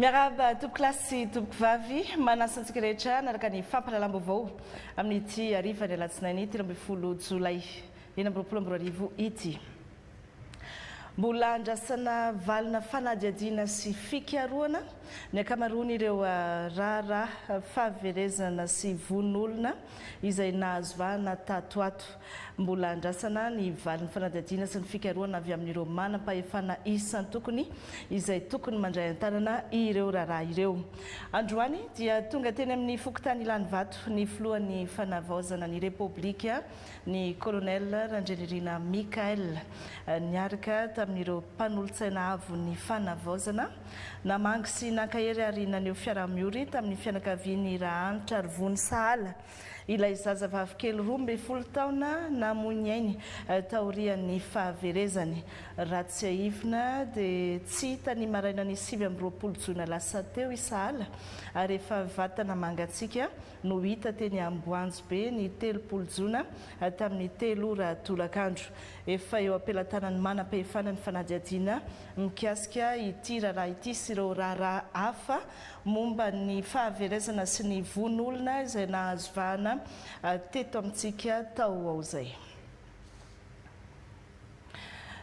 Miarahaba tompokolahy sy tompokovavy, manasa antsika rehetra hanaraka ny fampahalalam-baovao amin'ity harivan'ny alatsinainy 13 jolay 2026 ity. Mbola andrasana valina fanadihadiana sy fikarohana ny ankamaroan'ireo raharaha fahaverezana sy vono olona izay nahazo vahana tato ato. Mbola andrasana ny valin'ny fanadihadiana sy ny fikarohana avy amin'ireo manam-pahefana isan-tokony izay tokony mandray an-tanana ireo raharaha ireo. Androany dia tonga teny amin'ny fokontany Ilanivato ny filohan'ny Fanavaozana ny Repoblika, ny Colonel Randrianirina Michaël, niaraka tamin'ireo mpanolotsaina avon'ny Fanavaozana, namangy sy nankahery ary naneho fiaraha-miory tamin'ny fianakavian'i Rahanitra Rivony Sahala, ilay zazavavikely 12 taona namoy ny ainy taorian'ny fahaverezany. Raha tsiahivina dia tsy hita ny marainan'ny 29 jona lasa teo i Sahala ary efa vatana mangatsiaka no hita teny Amboanjobe ny 30 jona tamin'ny telo ora tolakandro. Efa eo am-pelatanan'ny manam-pahefana ny fanadihadiana mikasika ity raharaha ity sy ireo raharaha hafa momba ny fahaverezana sy ny vono olona izay nahazo vahana teto amintsika tao ho ao izay.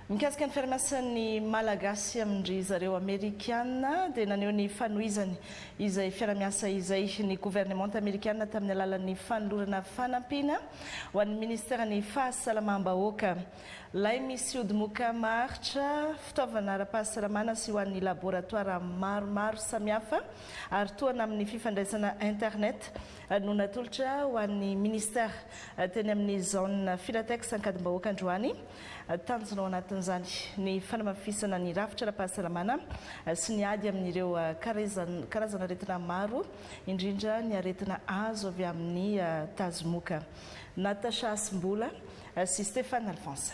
Mikasika ny fiaramiasan'ny Malagasy amin-dry zareo Amerikana dia naneho ny fanohizany izay fiaramiasa izay ny governemanta Amerikana tamin'ny alalan'ny fanolorana fanampiana ho an'ny ministeran'ny fahasalamam-bahoaka. Lay misy odimoka maharitra, fitaovana ara-pahasalamana sy ho an'ny laboratoara maromaro samihafa ary tohana amin'ny fifandraisana internet no natolotra ho an'ny ministera teny amin'ny zone Filatex Ankadimbahoaka androany. Tanjona ao anatin'izany ny fanamafisana ny rafitra ara-pahasalamana sy ny ady amin'ireo karazan'aretina maro, indrindra ny aretina azo avy amin'ny tazomoka. Natacha Hasimbola sy Stéphane Alphonse.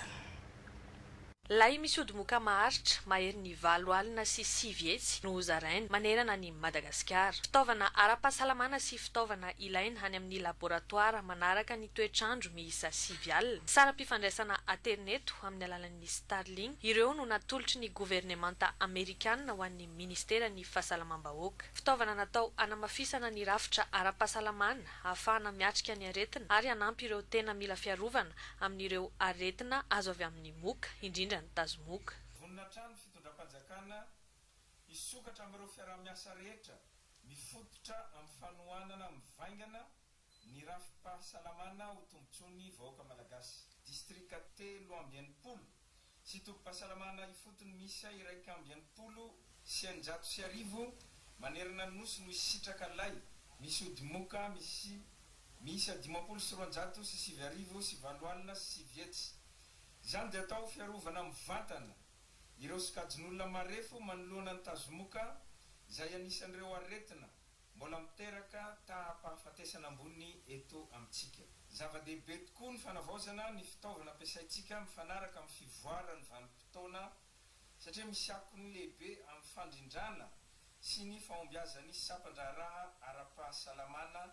Lay misy odimoka maharitra, maherin'ny 980 no hozaraina manerana an'i Madagasikara. Fitaovana ara-pahasalamana sy fitaovana ilaina any amin'ny laboratoara manaraka ny toetr'andro miisa 90. Saram-pifandraisana aterineto amin'ny alalan'ny Starlink, ireo no natolotry ny governemanta amerikana ho an'ny ministeran'ny fahasalamam-bahoaka. Fitaovana natao hanamafisana ny rafitra ara-pahasalamana ahafahana miatrika ny aretina ary hanampy ireo tena mila fiarovana amin'ireo aretina azo avy amin'ny moka, indrindra ny tazomoka. Vonona hatrany ny fitondram-panjakana hisokatra amin'ireo fiaraha-miasa rehetra mifototra amin'ny fanohanana mivaingana ny rafi-pahasalamana ho tombontsoan'ny vahoaka malagasy. Distrika 63 sy tobim-pahasalamana ifotony miisa 1661 manerana ny Nosy no hisitraka lay misy ody moka misy miisa 950 980. Izany dia atao ho fiarovana mivantana ireo sokajin'olona marefo manoloana ny tazomoka izay anisan'ireo aretina mbola miteraka taham-pahafatesana ambony eto amintsika. Zava-dehibe tokoa ny fanavaozana ny fitaovana ampiasaintsika mifanaraka amin'ny fivoaran'ny vanim-potoana satria misy akony lehibe amin'ny fandrindrana sy ny fahombiazan'ny sampan-draharaha ara-pahasalamana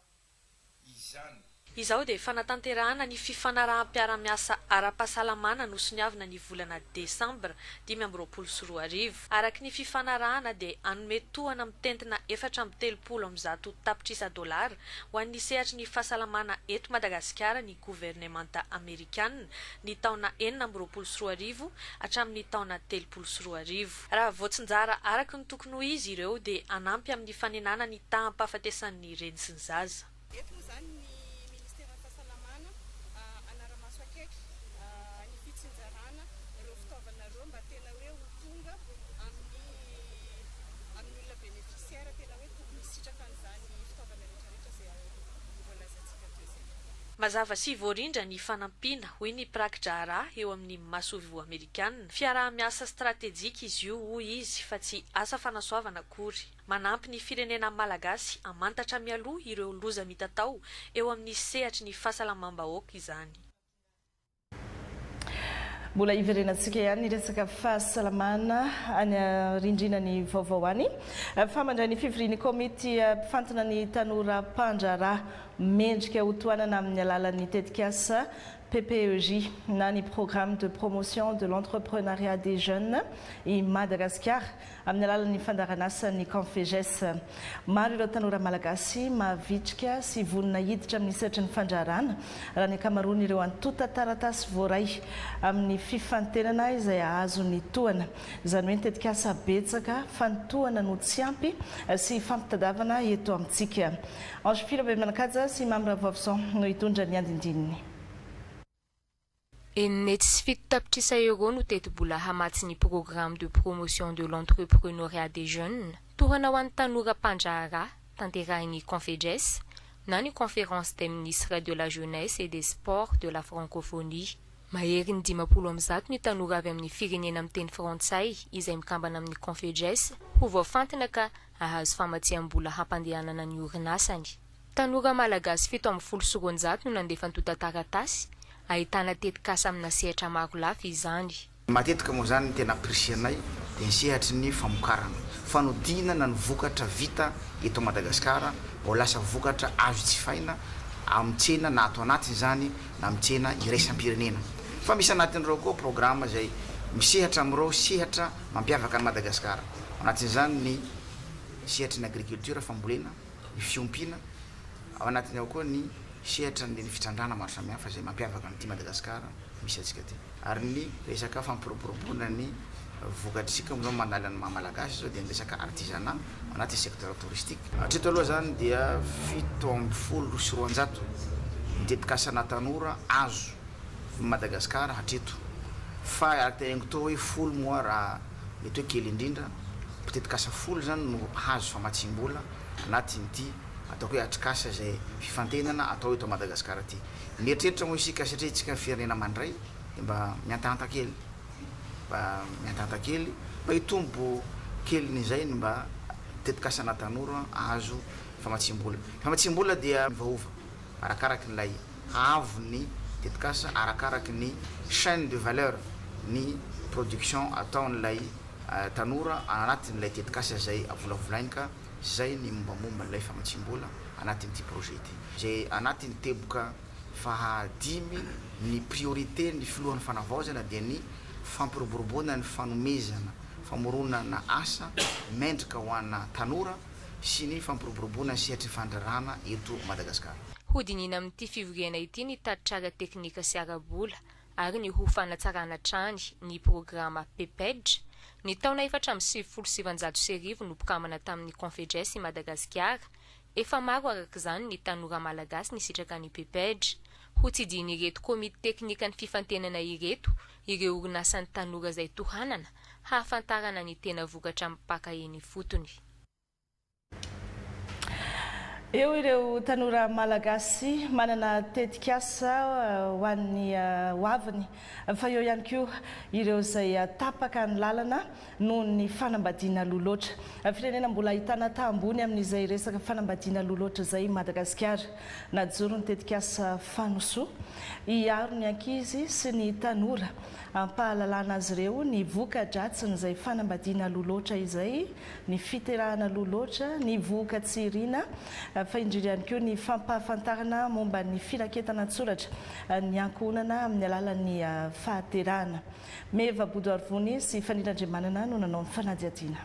izany. Izao dia fanatanterahana ny fifanaraham-piarahamiasa ara-pahasalamana nosoniavina ny volana desambra 2025. Araka ny fifanarahana dia hanome tohana mitentina 134 tapitrisa dolara ho an'ny sehatry ny fahasalamana eto Madagasikara ny governemanta amerikana ny taona 2026 hatramin'ny taona 2030. Raha voatsinjara araka ny tokony ho izy ireo dia hanampy amin'ny fanenana ny taham-pahafatesan'ny reny sy ny zaza. Eto moa izany ny Ministeran'ny Fahasalamana hanara-maso akaiky ny fitsinjarana ireo fitaovana ireo mba tena hoe ho tonga amin'ny amin'ny olona bénéficiaire tena hoe tokony hisitraka an'izany fitaovana rehetra rehetra izay voalazantsika teo izay. Mazava sy voarindra ny fanampiana, hoy ny mpiraki-draharaha eo amin'ny masoivoho amerikana. Fiaraha-miasa stratejika izy io, hoy izy, fa tsy asa fanasoavana akory. Manampy ny firenena malagasy hamantatra mialoha ireo loza mitatao eo amin'ny sehatry ny fahasalamam-bahoaka izany. Mbola hiverenantsika ihany ny resaka fahasalamana any rindrina ny vaovao any fa mandray ny fivorian'ny komity mpifantina ny tanora mpandraharaha mendrika hotohanana amin'ny alalan'ny tetikasa. PPEJ na ny Programme de Promotion de l'Entrepreneuriat des Jeunes i Madagasikara amin'ny alalan'ny fandaharanasan'ny Confeges. Maro ireo tanora malagasy mavitrika sy vonona hiditra amin'ny sehatry ny fandraharahana raha ny ankamaroan'ireo antontan-taratasy voaray amin'ny fifantenana izay hahazo ny tohana. Izany hoe ny tetikasa betsaka fa ny tohana no tsy ampy sy fampitadiavana eto amintsika. Ange Philo Bemanakaja sy Mamy Ravoavison no hitondra ny andindininy. 706 tapitrisa euro no tetibola hamatsy ny Programme de Promotion de l'Entrepreneuriat des Jeunes, tohana ho an'ny tanora mpandraharaha, tanterahin'ny Confejes na ny Conférence des ministres de la Jeunesse et des Sports de la Francophonie. Maherin'ny 150 ny tanora avy amin'ny firenena miteny frantsay izay mikambana amin'ny Confejes ho voafantina ka hahazo famatsiam-bola hampandehanana ny orinasany. Tanora malagasy 217 no nandefa antontan-taratasy ahitana tetikasa amina sehatra maro lafy izany. Matetika moa zany ny tena apprécier-nay dia ny sehatry ny famokarana, fanodinana ny vokatra vita eto Madagasikara ho lasa vokatra azo jifaina amin'ny tsena na ato anatiny izany na amin'ny tsena iraisam-pirenena. Fa misy anatin'ireo koa programa izay misehatra amin'ireo sehatra mampiavaka an'i Madagasikara. Ao anatin'izany ny sehatry ny agriculture, fambolena, ny fiompiana, ao anatiny ao koa ny sehatra ny fitrandrahana maro samihafa izay mampiavaka an'ity Madagasikara misy antsika ity. Ary ny resaka fampiroboroboana ny vokatr'isika moa zao manala ny maha malagasy zao dia ny resaka artisanat ao anatin'ny secteur touristique. Hatreto aloha zany dia 217 ny tetikasana tanora azo Madagasikara hatreto fa araka teneniko teo hoe 10 moa raha mety hoe kely indrindra, tetikasa 10 zany no hazo famatsiam-bola anatin'ity ataoko hoe atrikasa izay fifantenana atao eto Madagasikara ity. Mieritreritra moa isika satria isika firenena mandray dia mba mihantahanta kely, mba mihantahanta kely mba hitombo kelin'izay ny mba tetikasana tanora azo famatsiam-bola. Famatsiam-bola dia miovaova arakaraky ilay haavon'ny tetikasa, arakaraky ny chaîne de valeur ny production ataon'ilay tanora anatin'ilay tetikasa izay volavolainy ka zay ny mombamomba ilay famatsiam-bola anatin'ity projet ity. Izay anatin'ny teboka fahadimy ny priorité ny filohan'ny fanavaozana dia ny fampiroboroboana ny fanomezana famoronana asa mendrika ho ana tanora sy ny fampiroboroboana ny sehatry fandraharahana eto Madagasikara. Hodinihina amin'ity fivoriana ity ny tatitra ara-teknika sy ara-bola ary ny ho fanatsarana hatrany ny programa PEPEJ. Ny taona 1994 no mpikambana tamin'ny Confejes i Madagasikara. Efa maro arak'izany ny tanora malagasy nisitraka ny PEPEJ. Hotsidihin'ireto komity teknika ny fifantenana ireto ireo orinasan'ny tanora izay tohanana hahafantarana ny tena vokatra mipaka eny ifotony. Eo ireo tanora malagasy manana tetikasa ho an'ny hoaviny, fa eo ihany koa ireo izay tapaka ny lalana noho ny fanambadiana aloha loatra. Firenena mbola ahitana taha ambony amin'izay resaka fanambadiana aloha loatra izay i Madagasikara. Najoro ny tetikasa Fanosoa hiaro ny ankizy sy ny tanora, hampahalalana azy ireo ny voka-dratsin'izay fanambadiana aloha loatra izay, ny fiterahana aloha loatra, ny vohoka tsy iriana, fa indrindra ihany koa ny fampahafantarana momba ny firaketana an-tsoratra ny ankohonana amin'ny alalan'ny fahaterahana. Meva Bodoarivony sy Fanilo Andriamanana no nanao ny fanadihadiana.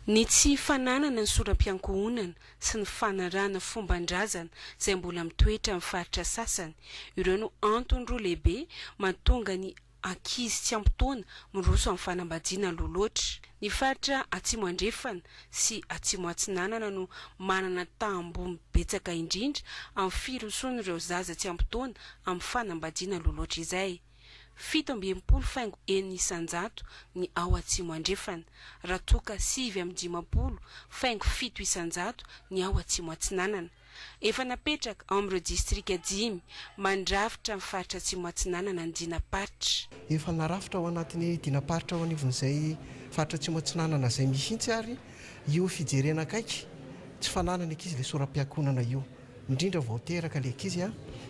Ny tsy fananana ny sora-piankohonana sy ny fanarahana fomban-drazana izay mbola mitoetra amin'ny faritra sasany, ireo no antony roa lehibe mahatonga ny ankizy tsy ampy taona miroso amin'ny fanambadiana aloha loatra. Ny faritra Atsimo Andrefana sy Atsimo Atsinanana no manana taha ambony betsaka indrindra amin'ny firosoan'ireo zaza tsy ampy taona amin'ny fanambadiana aloha loatra izay. 67.6% ny ao Atsimo Andrefana, raha toa ka 59.7% ny ao Atsimo Atsinanana. Efa napetraka ao amin'ireo distrika dimy mandrafitra ny faritra Atsimo Atsinanana ny dinam-paritra. Efa narafitra ao anatin'ny dinam-paritra ao anivon'izay faritra Atsimo Atsinanana izay mihitsy ary io fijerena akaiky tsy fananana ankizy ilay sora-piankohonana io, indrindra vao teraka ilay ankizy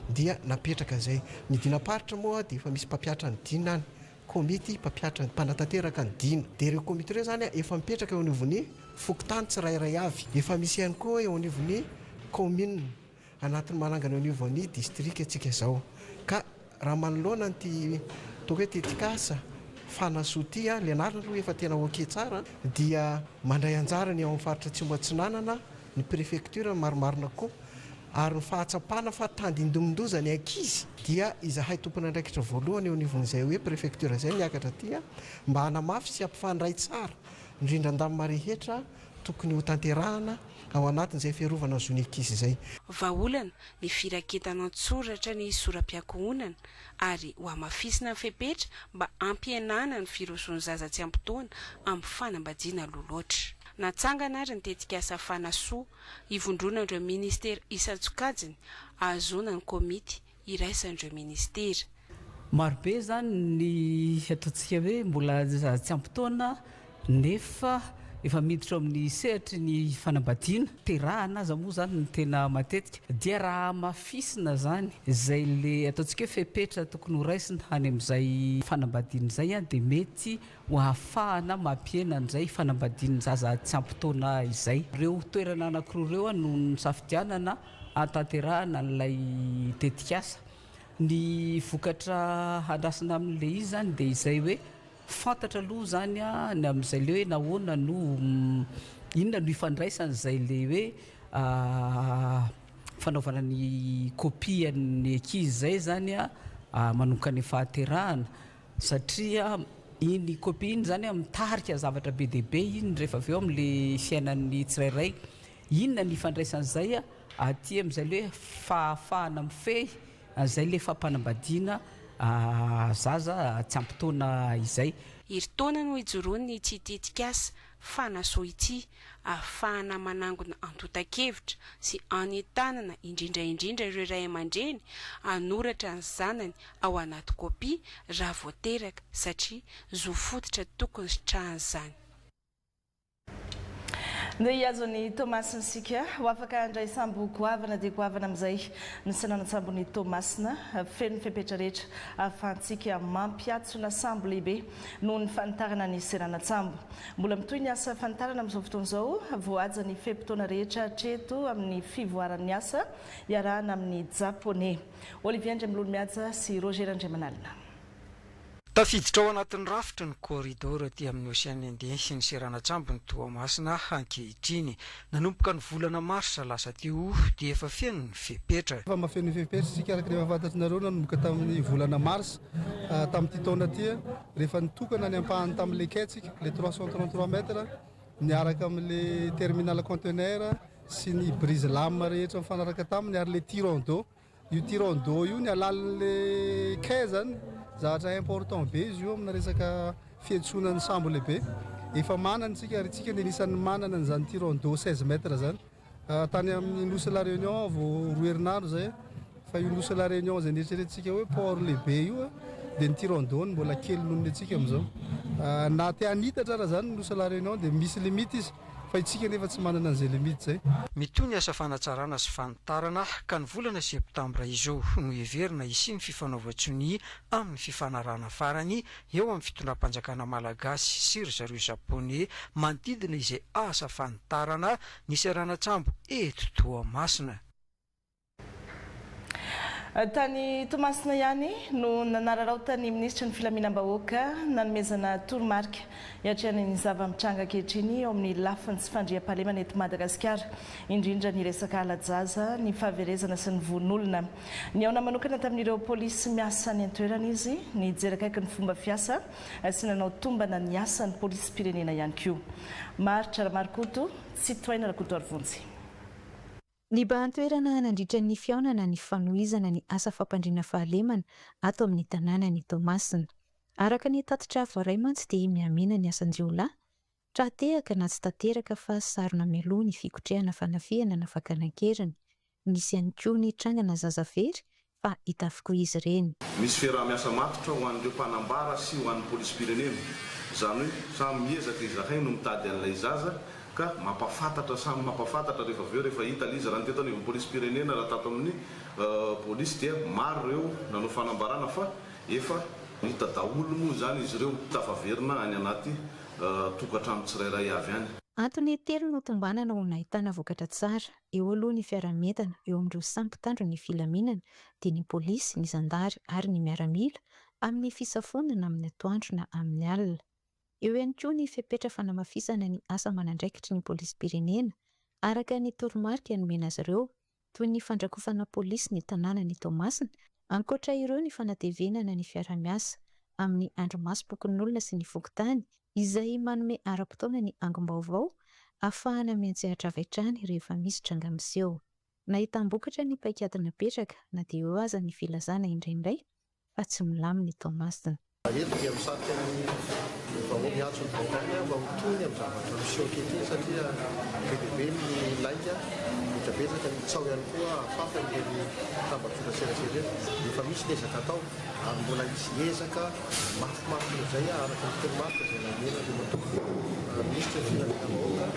dia napetraka izay. Ny dinam-paritra moa dia efa misy mpampiatra ny dina any, komity mpampiatra, mpanatanteraka ny dina. Dia ireo komity ireo izany efa mipetraka eo anivon'ny fokontany tsirairay avy. Efa misy ihany koa eo anivon'ny kaominina. anatin'ny manangana eo anivon'ny distrika antsika izao. Ka raha manoloana an'ity ataoko hoe tetikasa Fanasoa ity, ilay anarana aloha efa tena ok tsara, dia mandray anjara ny ao amin'ny faritra Atsimo Atsinanana, ny prefecture marimarina kokoa, ary ny fahatsapana fa tandindomin-doza ny ankizy dia izahay tompon'andraikitra voalohany eo anivon'izay hoe prefecture izay miakatra aty mba hanamafy sy hampifandray tsara ny rindran-damina rehetra tokony hotanterahana ao anatin'izay fiarovana ny zon'ny ankizy izay. Vahaolana ny firaketana an-tsoratra ny sora-piankohonana ary hohamafisina ny fepetra mba hampihenana ny firosoan'ny zaza tsy ampy taona amin'ny fanambadiana aloha loatra. Natsangana ary ny tetikasa Fanasoa, ivondronan'ireo minisitera isan-tsokajiny ahazoana ny komity iraisan'ireo minisitera. Marobe izany ny ataontsika hoe mbola tsy ampy taona nefa efa miditra ao amin'ny sehatry ny fanambadiana, terahana aza moa izany no tena matetika, dia raha hamafisina izany izay le ataontsika hoe fepetra tokony ho raisina any amin'izay fanambadiana izay dia mety ho ahafahana mampihena an'izay fanambadian'ny zaza tsy ampy taona izay. Ireo toerana anankiroa ireo no nisafidianana hahatanterahana an'ilay tetikasa. Ny vokatra andrasana amin'ilay izy izany dia izay hoe fantatra aloha izany ny amin'izay ilay hoe nahoana no inona no ifandraisan'izay ilay hoe fanaovana ny kopia ny ankizy izay izany manomboka any fahaterahana satria iny kopia iny izany mitarika zavatra be dia be iny rehefa avy eo amin'ilay fiainan'ny tsirairay. Inona ny ifandraisan'izay aty amin'izay ilay hoe fahafahana mifehy an'izay ilay fampanambadiana zaza tsy ampy taona izay. Herintaona no ijoroan'ny ity tetikasa Fanasoa ity, ahafahana manangona antontan-kevitra sy anentanana indrindra indrindra ireo ray aman-dreny hanoratra ny zanany ao anaty kopia raha vao teraka satria zo fototra tokony sitrahany izany. Ndeha hihazo an'i Toamasina isika. Ho afaka handray sambo goavana dia goavana amin'izay ny seranan-tsambon'i Toamasina. Feno ny fepetra rehetra ahafahantsika mampiatsona sambo lehibe noho ny fanitarana ny seranan-tsambo. Mbola mitohy ny asa fanitarana amin'izao fotoana izao. Voahaja ny fe-potoana rehetra hatreto amin'ny fivoaran'ny asa iarahana amin'ny Japoney. Olivier Andriamilolomihaja sy Roger Randriamanalina. Tafiditra ao anatin'ny rafitry ny corridor aty amin'ny Ocean Indien sy ny seranan-tsambon'i Toamasina ankehitriny. Nanomboka ny volana marsa lasa teo dia efa feno ny fepetra. Efa mahafeno ny fepetra isika araka ny efa fantatrareo nanomboka tamin'ny volana marsa tamin'ity taona ity rehefa nitokana ny ampahany tamin'ilay quai tsika, ilay 333 mètres miaraka amin'ilay terminal conteneur sy ny brise lame rehetra mifanaraka taminy ary ilay tirant d'eau. Io tirant d'eau io ny halalin'le quai zany zavatra important be izy io amina resaka fiantsoana ny sambo lehibe. Efa manana isika ary isika dia anisan'ny manana an'izany tirant d'eau 16 mètres zany. Tany amin'ny nosy La Réunion vao roa herinandro zay fa io nosy La Réunion izay neritreretintsika hoe port lehibe io dia ny tirant d'eau-ny mbola kely noho ny antsika amin'izao. Na te hanitatra ara zany ny nosy La Réunion dia misy limite izy. Fa itsika nefa tsy manana an'izay limite zay. Mitohy ny asa fanatsarana sy fanitarana ka ny volana septambra izao no heverina hisian'ny fifanaovan-tsonia amin'ny fifanarahana farany eo amin'ny fitondram-panjakana malagasy sy ry zareo Japoney manodidina izay asa fanitarana ny seranan-tsambo eto Toamasina. Tany Toamasina ihany no nanararaotan'ny minisitry ny filaminam-bahoaka nanomezana toromarika hiatrehana ny zava-mitranga ankehitriny eo amin'ny lafiny tsy fandriampahalemana eto Madagasikara, indrindra ny resaka hala-jaza, ny fahaverezana sy ny vono olona. Nihaona manokana tamin'ireo polisy miasa any an-toerana izy, nijery akaiky ny fomba fiasa sy nanao tombana ny asan'ny polisim-pirenena ihany koa. Maharitra Ramarikoto, Tsitohaina Rakotoarivonjy. Nibahan-toerana nandritra ny fihaonana ny fanohizana ny asa fampandriana fahalemana ato amin'ny tanànan'i Toamasina. Araka ny tatitra voaray mantsy dia mihamena ny asan-jiolahy, tra-tehaka na tsy tanteraka fa sarona mialoha ny fikotrehana fanafihana na fakana an-keriny. Nisy ihany koa ny trangana zaza very fa hita avokoa izy ireny. Misy fiaraha-miasa matotra ho an'ireo mpanambara sy ho an'ny polisim-pirenena. Izany hoe samy miezaka izahay no mitady an'ilay zaza ka mampafantatra, samy mampafantatra rehefa avy eo rehefa hita ilay izy. Raha ny teto anivon'ny polisim-pirenena, raha tato amin'ny polisy dia maro ireo nanao fanambarana fa efa hita daholo moa izany izy ireo, tafaverina any anaty tokantrano tsirairay avy any. Antony telo no tombanana ho nahitana vokatra tsara, eo aloha ny fiaraha-mientana eo amin'ireo samy mpitandro ny filaminana, dia ny polisy, ny zandary ary ny miaramila, amin'ny fisafoana na amin'ny atoandro na amin'ny alina. Eo ihany koa ny fepetra fanamafisana ny asa aman'andraikitry ny polisim-pirenena, araka ny toromarika nomena azy ireo, toy ny fandrakofana polisy ny tanànan'i Toamasina, ankoatra ireo ny fanatevenana ny fiaraha-miasa amin'ny andrimasom-pokonolona sy ny fokontany, izay manome ara-potoana ny angom-baovao ahafahana miantsehatra avy hatrany rehefa misy tranga miseho. Nahitam-bokatra ny paikady napetraka na dia eo aza ny filazana indraindray fa tsy milamina i Toamasina. Eto dia misarika ny vahoaka, miantso ny vahoaka ihany mba ho tony amin'ny zavatra miseho ankehitriny satria be dia be ny lainga, mety betsaka ny tsaho ihany koa afafy amin'ireny tambajotra serasera ireny. Efa misy ny ezaka atao ary mbola hisy ezaka mafimafy noho izay araka ny toromarika izay nomena Andriamatoa Minisitry ny Filaminam-bahoaka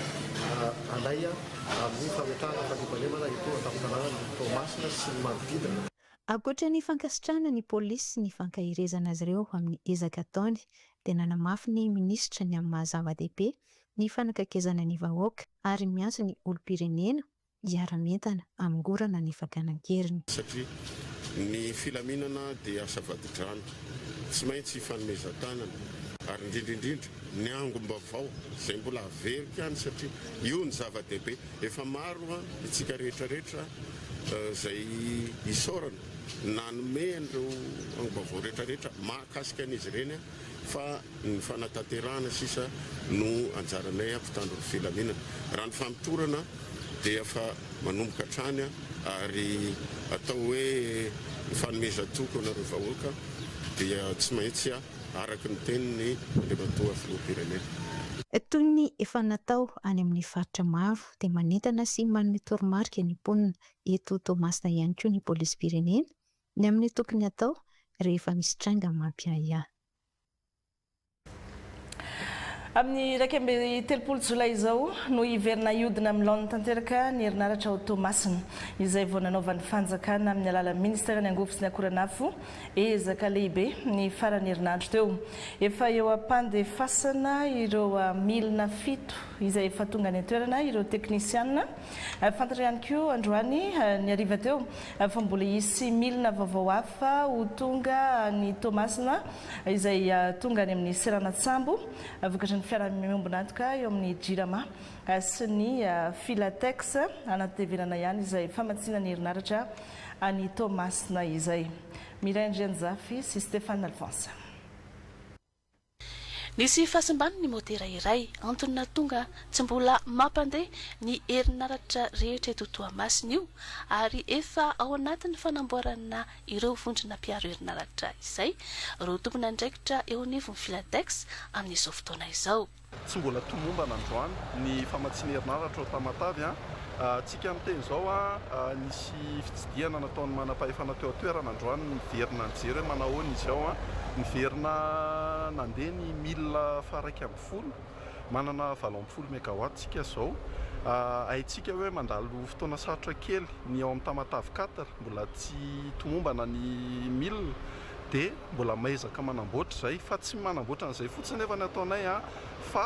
anay amin'ny fametrahana fandriampahalemana eto an-tampon-tanànan'i Toamasina sy ny manodidina. Ankoatra ny fankasitrahana ny polisy sy ny fankaherezana azy ireo amin'ny ezaka ataony dia nanamafy ny minisitra ny amin'ny maha zava-dehibe ny fanakaikezana ny vahoaka ary miantso ny olom-pirenena hiara-mientana hamongorana ny fakana an-keriny. Satria ny filaminana dia asa vadi-drano, tsy maintsy ifanomezan-tanana ary indrindra indrindra ny angom-baovao izay mbola averiko ihany satria io no zava-dehibe. Efa maro isika rehetra rehetra izay isaorana nanome an'ireo angom-baovao rehetra rehetra mahakasika an'izy ireny fa ny fanatanterahana sisa no anjaranay mpitandro ny filaminana. Raha ny famotorana dia efa manomboka hatrany ary atao hoe ny fanomezan-toky ho anareo vahoaka dia tsy maintsy araka ny teniny Andriamatoa Filoham-pirenena. Toy ny efa natao any amin'ny faritra maro dia manentana sy manome toromarika ny mponina eto Toamasina ihany koa ny polisim-pirenena ny amin'ny tokony hatao rehefa misy tranga mampiahiahy. Amin'ny 31 jolay izao no hiverina hihodina amin'ny laoniny tanteraka ny herinaratra ao Toamasina, izay vao nanaovan'ny fanjakana amin'ny alalan'ny ministeran'ny angovo sy ny akoranafo ezaka lehibe ny faran'ny herinandro teo. Efa eo am-pandefasana ireo milina fito izay efa tonga any an-toerana ireo teknisianina. Fantatra ihany koa androany ny hariva teo fa mbola hisy milina vaovao hafa ho tonga any Toamasina izay tonga any amin'ny seranan-tsambo vokatry ny fiaraha-miombon'antoka eo amin'ny Jirama sy ny Filatex hanatevenana ihany izay famatsiana ny herinaratra any Toamasina izay. Mireille Andrianjafy sy Stéphane Alphonse. Nisy fahasimbany ny motera iray, antony nahatonga tsy mbola mampandeha ny herinaratra rehetra eto Toamasina io ary efa ao anatin'ny fanamboarana ireo vondrona mpiaro herinaratra izay ireo tompon'andraikitra eo anivon'ny Filatex amin'izao fotoana izao. Tsy mbola tomombana androany ny famatsiana herinaratra ao Tamatave an. Tsika miteny izao an, nisy fitsidihana nataon'ny manam-pahefana teo an-toerana androany niverina nijery hoe manahoana izy ao an. Niverina nandeha ny mille faha-11, manana 18 megawatt tsika izao. Haintsika hoe mandalo fotoana sarotra kely ny ao amin'ny Tamatave quatre, mbola tsy tomombana ny mille. dia mbola maezaka manamboatra izay fa tsy manamboatra an'izay fotsiny nefa ny ataonay an fa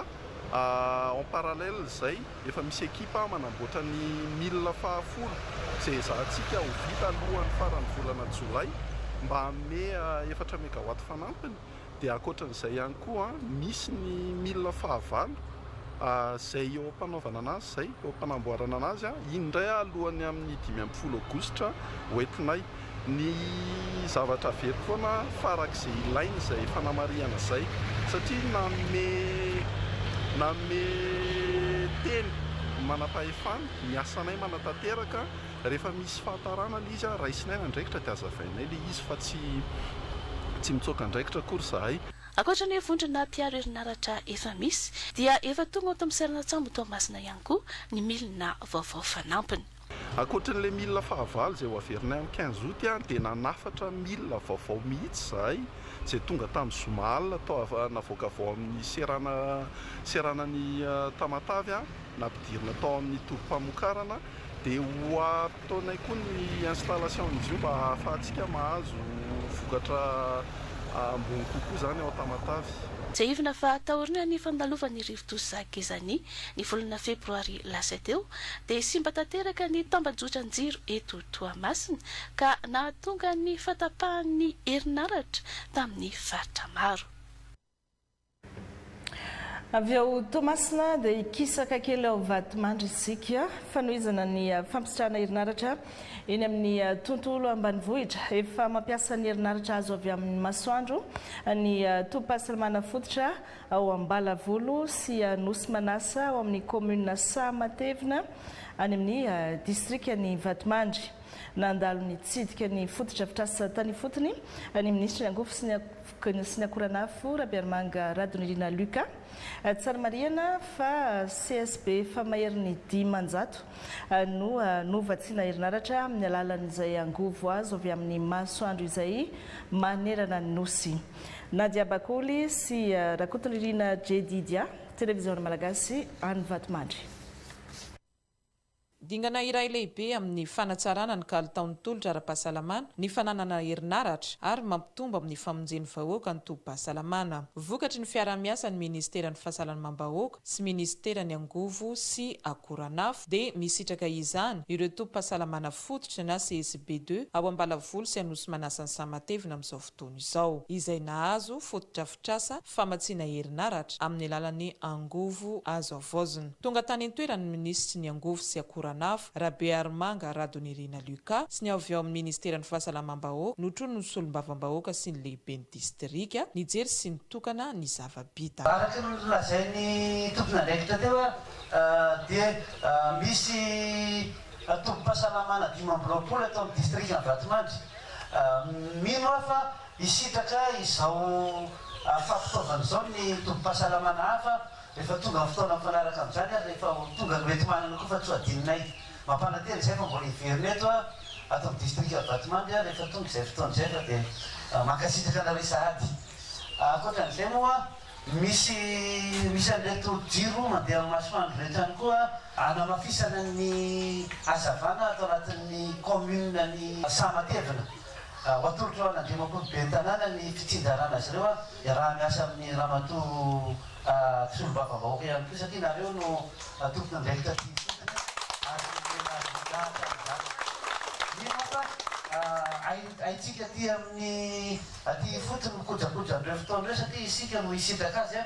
en parallèle izay efa misy ekipa manamboatra ny mille fahafolo izay ezahantsika ho vita alohan'ny faran'ny volana jolay mba hanome efatra megawatt fanampiny dia ankoatran'izay ihany koa misy ny mille fahavalo izay eo am-panaovana anazy izay eo am-panamboarana anazy iny indray alohan'ny amin'ny 15 aogositra ho entinay Ny zavatra averiko foana farak'izay ilaina izay fanamarihana izay satria nanome nanome teny ny manam-pahefana, ny asanay manatanteraka, rehefa misy fahatarana ilay izy raisinay ny andraikitra dia hazavainay ilay izy fa tsy tsy mitsoaka andraikitra akory izahay. Ankoatra ny vondrona mpiaro herinaratra efa misy dia efa tonga ato amin'ny seranan-tsambo Toamasina ihany koa ny milina vaovao fanampiny. Ankoatran'ilay milina fahavalo izay ho averinay amin'ny quinze août dia nanafatra milina vaovao mihitsy izahay izay tonga tamin'ny zoma alina tao navoaka avy ao amin'ny serana seranan'i Tamatave nampidirina tao amin'ny tobim-pamokarana dia ho ataonay koa ny installation an'izy io mba hahafahantsika mahazo vokatra ambony kokoa izany ao Tamatave. Tsiahivina fa taorian'ny fandalovan'ny rivodoza Gezani ny volana febroary lasa teo dia simba tanteraka ny tambajotran-jiro eto Toamasina ka nahatonga ny fahatapahan'ny herinaratra tamin'ny faritra maro. Avy ao Toamasina dia hikisaka kely ao Vatomandry isika. Fanohizana ny fampisitrahana herinaratra eny amin'ny tontolo ambanivohitra. Efa mampiasa ny herinaratra azo avy amin'ny masoandro ny tobim-pahasalamana fototra ao Ambalavolo sy Nosy Manasa ao amin'ny kaominina Sahamatevina any amin'ny distrikan'i Vatomandry. Nandalo nitsidika ny fotodrafitrasa tany ifotony ny minisitry ny angovo sy ny akoranafo, Rabearimanga Radonirina Lucas. Tsara marihana fa CSB efa maherin'ny 500 no novatsiana herinaratra amin'ny alalan'izay angovo azo avy amin'ny masoandro izay manerana ny Nosy. Nadia Bakoly sy Rakotonirina Jedidia, Televiziona Malagasy any Vatomandry. Dingana iray lehibe amin'ny fanatsarana ny kalitaon'ny tolotra ara-pahasalamana ny fananana herinaratra ary mampitombo amin'ny famonjen'ny vahoaka ny tobim-pahasalamana. Vokatry ny fiaraha-miasan'ny Ministeran'ny Fahasalamam-bahoaka sy Minisiteran'ny Angovo sy Akoranafo dia misitraka izany ireo tobim-pahasalamana fototra na CSB ii ao Ambalavolo sy Anosimanasa Sahamatevina amin'izao fotoana izao, izay nahazo fotodrafitrasa famatsiana herinaratra amin'ny alalan'ny angovo azo havaozina. Tonga tany an-toerana ny minisitry ny Angovo sy Akoranafo, Rabearimanga Radonirina Lucas, sy ny avy ao amin'ny ministeran'ny Fahasalamam-bahoaka, notronin'ny solombavambahoaka sy ny lehiben'ny distrika, nijery sy nitokana ny zava-bita. Araka ny nolazain'ny tompon'andraikitra teo dia misy tobim-pahasalamana 25 eto amin'ny distrikan'i Vatomandry. Mino aho fa Hisitraka izao fampitaovana izao ny tobim-pahasalamana hafa rehefa tonga ny fotoana mifanaraka amin'izany ary rehefa ho tonga ny hoenti-manana koa fa tsy ho adinonay. Mampanantena izay fa mbola hiverina eto aho ato amin'ny distrikan'i Vatomandry aho rehefa tonga izay fotoana izay fa dia mankasitraka anareo sahady. Ankoatran'izay moa misy misy an'ireto jiro mandeha amin'ny masoandro ireto ihany koa hanamafisana ny hazavana ato anatin'ny kaominina ny Sahamatevina. Ho atolotra ho an'Andriamatoa Ben'ny Tanàna ny fitsinjarana azy ireo iaraha-miasa amin'ny Ramatoa Mpisolombavambahoaka ihany koa satria nareo no tompon'andraikitra aty ifotony ary nomena voninahitra amin'izany. Mino aho fa haintsika aty amin'ny aty ifotony mikojakoja an'ireo fotoana ireo satria isika no hisitraka azy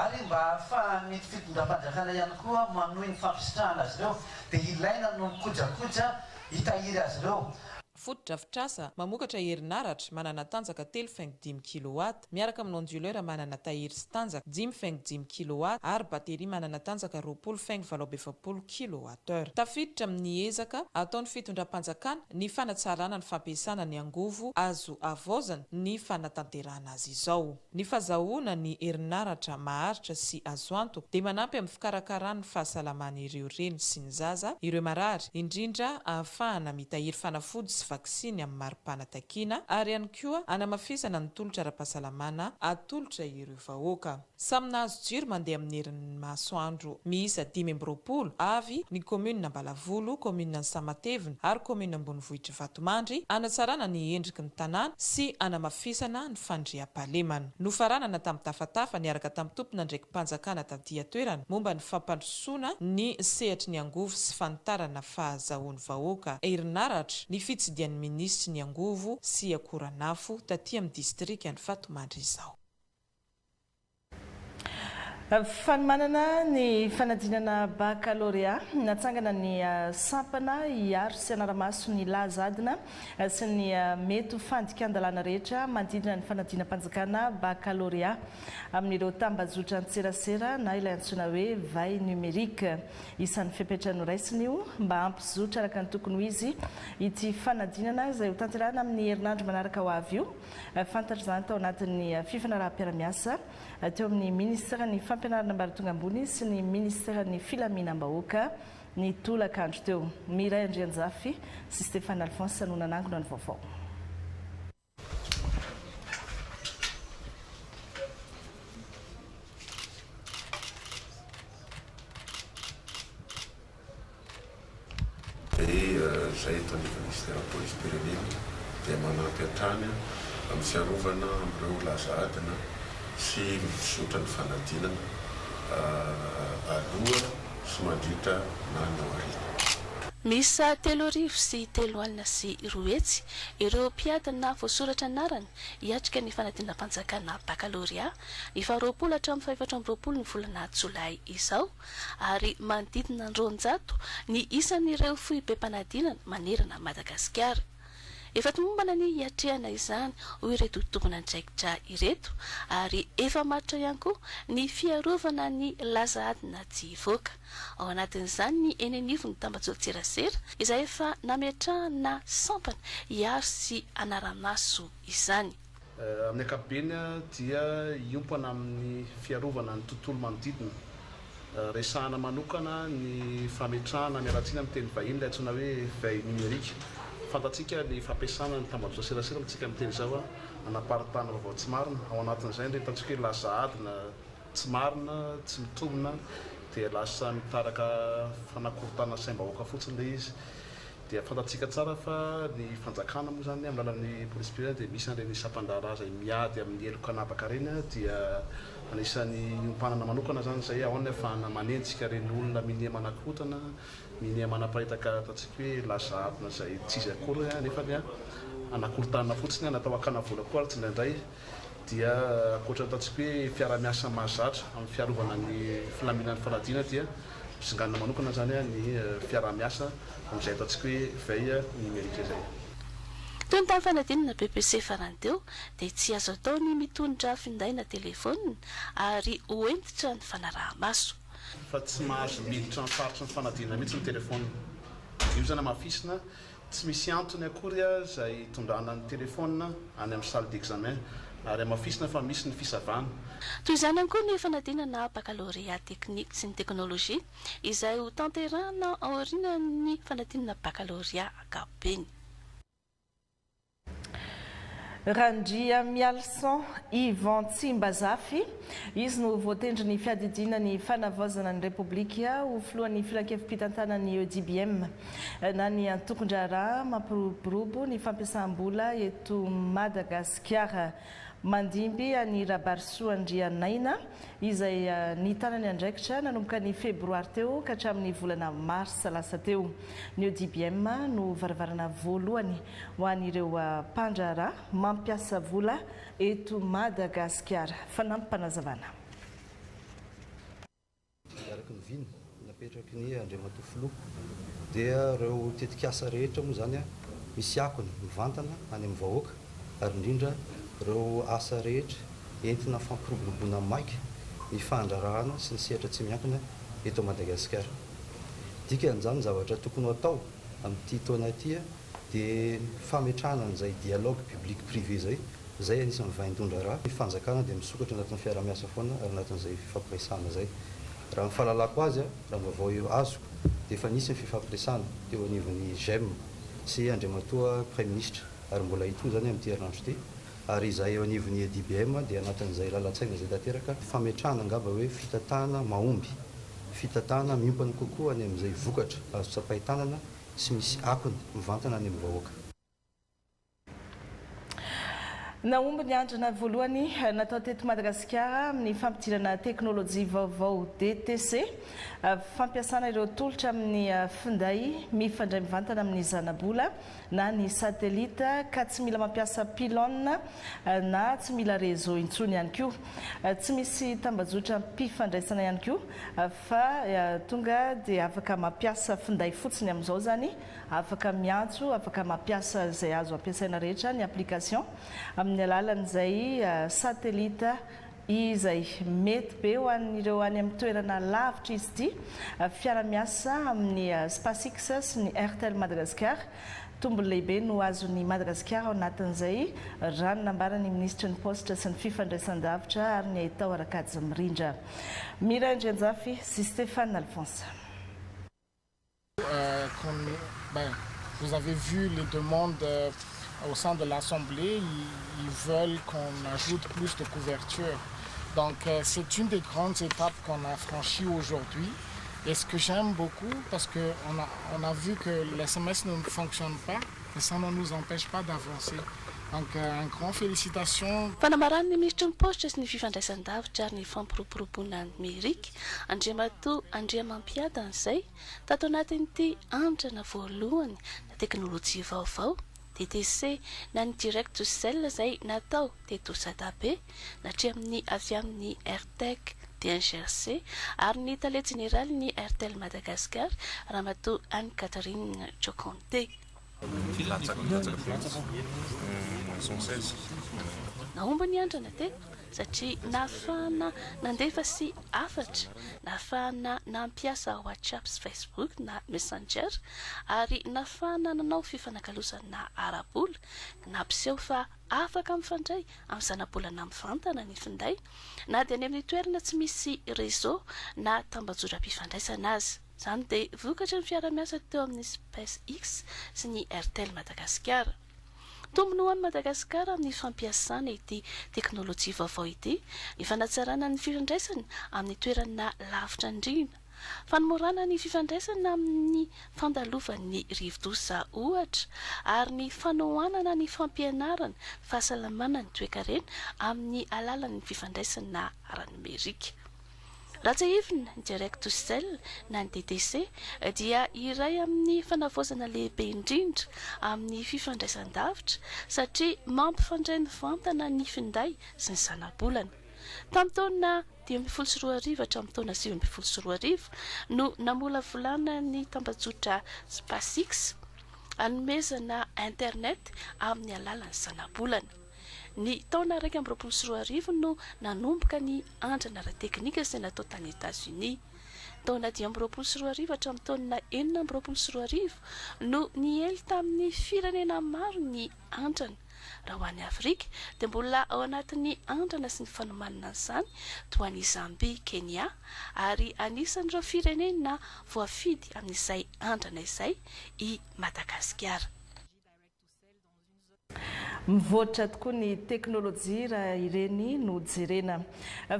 ary mba hahafahan'ny fitondram-panjakana ihany koa manohy ny fampisitrahana azy ireo dia ilaina no mikojakoja hitahiry azy ireo. Fotodrafitrasa mamokatra herinaratra manana tanjaka telo faingo dimy kilowatt, miaraka amin'ny onduleur manana tahiry sy tanjaka dimy faingo dimy kilowatt ary bateria manana tanjaka 20 faingo 48 kilowattheure. Tafiditra amin'ny ezaka ataon'ny fitondram-panjakana ny fanatsarana ny fampiasana ny angovo azo havaozana ny fanatanterahana azy izao. Ny fazahoana ny herinaratra maharitra sy azo antoka dia manampy amin'ny fikarakarana ny fahasalaman'ireo reny sy ny zaza, ireo marary, indrindra ahafahana mitahiry fanafody sy vaksiny amin'ny maripana takiana ary ihany koa hanamafisana ny tolotra ara-pahasalamana atolotra ireo vahoaka. Samy nahazo jiro mandeha amin'ny herin'ny masoandro miisa 25 avy ny kaominina Ambalavolo, kaominina Ansahamatevina ary kaominina ambonivohitr'i Vatomandry hanatsarana ny endriky ny tanàna sy hanamafisana ny fandriampahalemana. Nofaranana tamin'ny tafatafa niaraka tamin'ny tompon'andraiki-panjakana taty an-toerana momba ny fampandrosoana ny sehatry ny angovo sy fanitarana fahazahoan'ny vahoaka herinaratra ny fitsidihan'ny minisitry ny angovo sy akoranafo taty amin'ny distrikan'i Vatomandry izao. Fanomanana ny fanadinana bakalorea, natsangana ny sampana hiaro sy hanara-maso ny laza adina sy ny mety ho fandikan-dalàna rehetra manodidina ny fanadinam-panjakana bakalorea amin'ireo tambajotran-tserasera na ilay antsoina hoe veille numérique. Isan'ny fepetra noraisina io mba hampizotra araka ny tokony ho izy ity fanadinana izay hotanterahina amin'ny herinandro manaraka ho avy io. Fantatra izany tao anatin'ny fifanaraham-piarahamiasa teo amin'ny minisiteran'ny Fampianarana ambaratonga ambony sy ny minisiteran'ny Filaminam-bahoaka ny tolakandro teo. Miray Andrianjafy sy Stéphane Alphonse no nanangona ny vaovao. Dia izay eto anivon'ny Minisiteran'ny Polisim-pirenena dia manampy hatrany amin'ny fiarovana amin'ireo laza adina. sy ny fizotra ny fanadinana aloha sy mandritra na ny aoriana. Miisa 233 ireo mpiadina voasoratra anarana hiatrika ny fanadinam-panjakana bakalorea ny faharoapolo hatramin'ny fahefatra amby roapolo ny volana jolay izao ary manodidina ny 200 ny isan'ireo foibem-panadinana manerana an'i Madagasikara. Efa tomombana ny hiatrehana izany, hoy ireto tompon'andraikitra ireto, ary efa matotra ihany koa ny fiarovana ny laza adina tsy hivoaka. Ao anatin'izany ny eny anivon'ny tambajotran-tserasera izay efa nametrahana sampana hiaro sy hanara-maso izany. Amin'ny ankapobeny dia hiompana amin'ny fiarovana ny tontolo manodidina. Resahana manokana ny fametrahana, miala tsiny amin'ny teny vahiny, ilay antsoina hoe veille numérique. Fantatsika ny fampiasana ny tambajotra serasera amintsika miteny izao, hanaparitahana vaovao tsy marina. Ao anatin'izay ny hitantsika hoe laza adina tsy marina, tsy mitombina, dia lasa mitaraka fanakorontanana saim-bahoaka fotsiny ilay izy. Dia fantatsika tsara fa ny fanjakana moa izany amin'ny alalan'ny polisim-pirenena dia misy an'ireny sampan-draharaha izay miady amin'ny heloka an'habaka ireny dia anisan'ny hiompanana manokana izany izay ao ny ahafahana manenjika ireny olona minia manakorontana, minia manaparitaka ataontsika hoe laza adina izay tsy izy akory nefa hanakorontanana fotsiny, natao hakana vola koa ary tsindraindray. Dia ankoatra ny ataontsika hoe fiaraha-miasa mahazatra amin'ny fiarovana ny filaminan'ny fanadihana dia singanina manokana izany ny fiaraha-miasa amin'izay ataontsika hoe veille numérique izay. Toy ny tamin'ny fanadinana BEPC farany teo dia tsy azo atao ny mitondra finday na telefaonina ary ho hentitra ny fanaraha-maso. Fa tsy mahazo miditra amin'ny faritry ny fanadinana mihitsy ny telefaonina. Io izany hamafisina Tsy misy antony akory izay hitondrana ny telefaonina any amin'ny salle d'examen ary hamafisina fa misy ny fisavana. Toy izany ihany koa ny fanadinana bakalorea teknika sy ny teknolojia izay ho tanterahina aorian'ny fanadinana bakalorea ankapobeny. Randriamialison Yvan Tsimbazafy, izy no voatendrin'ny fiadidiana ny fanavaozana ny Repoblika ho filohan'ny filankevi-pitantanan'ny EDBM na ny antokon-draharaha mampiroborobo ny fampiasam-bola eto Madagasikara. Mandimby an'i Rabarisoa Andrianaina izay nitana ny andraikitra nanomboka ny febroary teo ka hatramin'ny volana marsa lasa teo. Ny EDBM no varavarana voalohany ho an'ireo mpandraharaha mampiasa vola eto Madagasikara. Fanampim-panazavana. Araka ny vina napetraky ny Andriamatoa Filoha dia ireo tetikasa rehetra moa izany misy akony mivantana any amin'ny vahoaka ary indrindra ireo asa rehetra entina fampiroboroboana maika ny fandraharahana sy ny sehatra tsy miankina eto Madagasikara. Dikan'izany ny zavatra tokony ho atao amin'ity taona ity dia fametrahana an'izay dialogue public privé izay, izay anisan'ny vaindohan-draharaha. Ny fanjakana dia misokatra anatin'ny fiaraha-miasa foana ary anatin'izay fifampiresahana izay. Raha ny fahalalako azy, raha ny vaovao azoko dia efa nisy ny fifampiresahana teo anivon'ny Gem sy Andriamatoa Praiminisitra ary mbola hitohy izany amin'ity herinandro ity ary izahay eo anivon'ny EDBM dia anatin'izay lalan-tsaina izay tanteraka fametrahana angamba hoe fitantanana mahomby, fitantanana miompana kokoa any amin'izay vokatra azo tsapain-tanana sy misy akony mivantana any amin'ny vahoaka. Nahomby ny andrana voalohany natao teto Madagasikara amin'ny fampidirana teknolojia vaovao DTC, fampiasana ireo tolotra amin'ny finday mifandray mivantana amin'ny zanabola na ny satelita ka tsy mila mampiasa pylone na tsy mila réseau intsony ihany koa. Tsy misy tambajotram-pifandraisana ihany koa Fa tonga dia afaka mampiasa finday fotsiny amin'izao izany, afaka miantso, afaka mampiasa izay azo ampiasaina rehetra ny application amin'ny alalan'izay satellite izay. Mety be ho an'ireo any amin'ny toerana lavitra izy ity. Fiara-miasa amin'ny SpaceX sy ny Airtel Madagascar. Tombony lehibe no azon'i Madagasikara ao anatin'izay, raha ny nambaran'ny minisitry ny Paositra sy ny Fifandraisandavitra ary ny Haitao ara-kajy mirindra. Mira Andrianjafy sy Stéphane Alphonse. Ben, vous avez vu les demandes au sein de l'Assemblée, ils veulent qu'on ajoute plus de couverture. Donc c'est une des grandes étapes qu'on a franchies aujourd'hui. Et ce que j'aime beaucoup, parce qu'on a, on a vu que l'SMS ne fonctionne pas. Mais ça ne nous empêche pas d'avancer. Donc un grand félicitations. Fanambaran'ny minisitry ny Paositra sy ny Fifandraisandavitra ary ny Fampiroboroboana nomerika, Andriamatoa Andriamampiadana izay, tato anatin'ity andrana voalohany na teknolojia vaovao, DTC, na ny Direct to Cell izay natao teto Sadabe, natrehan'ny avy amin'ny Airtech DNGRC ary ny tale jeneralin'ny Airtel Madagascar, Ramatoa Anne Catherine Tchokonte. Nahomby ny andrana teto satria nahafahana nandefa sy hafatra, nahafahana nampiasa WhatsApp sy Facebook na Messenger ary nahafahana nanao fifanakalozana ara-bola nampiseho fa Afaka mifandray amin'ny zanabolana mivantana ny finday na dia any amin'ny toerana tsy misy réseau na tambajotram-pifandraisana aza. Izany dia vokatry ny fiara-miasa teo amin'ny SpaceX sy ny Airtel Madagasikara. Tombony ho an'i Madagasikara amin'ny fampiasana ity teknolojia vaovao ity ny fanatsarana ny fifandraisana amin'ny toerana lavitra indrindra. Fanomorana ny fifandraisana amin'ny fandalovan'ny rivodoza ohatra, ary ny fanohanana ny fampianarana, fahasalamana ny toekarena amin'ny alalan'ny fifandraisana ara-nomerika. Raha tsiahivina, ny Direct to Cell na ny DTC dia iray amin'ny fanavaozana lehibe indrindra amin'ny fifandraisan-davitra satria mampifandray mivantana ny finday sy ny zanabolana. Tamin'ny taona 2015 hatramin'ny taona 2019 no namolavolana ny tambajotra SpaceX hanomezana internet amin'ny alalan'ny zanabolana. Ny taona 2021 no nanomboka ny andrana ara-teknika izay natao tany Etazonia. Taona 2025 hatramin'ny taona 2026 no niely tamin'ny firenena maro ny andrana. Raha ho an'i Afrika dia mbola ao anatin'ny andrana sy ny fanomanana an'izany toa an'i Zambia, Kenya ary anisan'ireo firenena voafidy amin'izay andrana izay i Madagasikara. Mivoatra tokoa ny teknolojia raha ireny no jerena.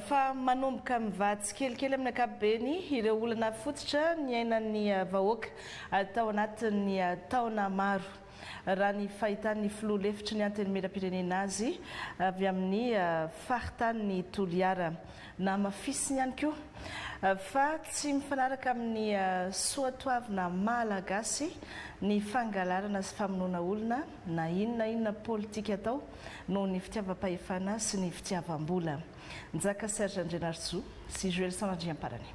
Fa manomboka mivaha tsikelikely amin'ny ankapobeny ireo olana fototra niainan'ny vahoaka tao anatin'ny taona maro. raha ny fahitan'ny filoha lefitry ny Antenimierampirenena azy avy amin'ny faritanin'i Toliara. Namafisiny ihany koa fa tsy mifanaraka amin'ny soatoavina malagasy ny fangalarana sy famonoana olona na inona inona politika atao noho ny fitiavam-pahefana sy ny fitiavam-bola. Njaka Serge Andrianarisoa sy Joelson Randriamparany.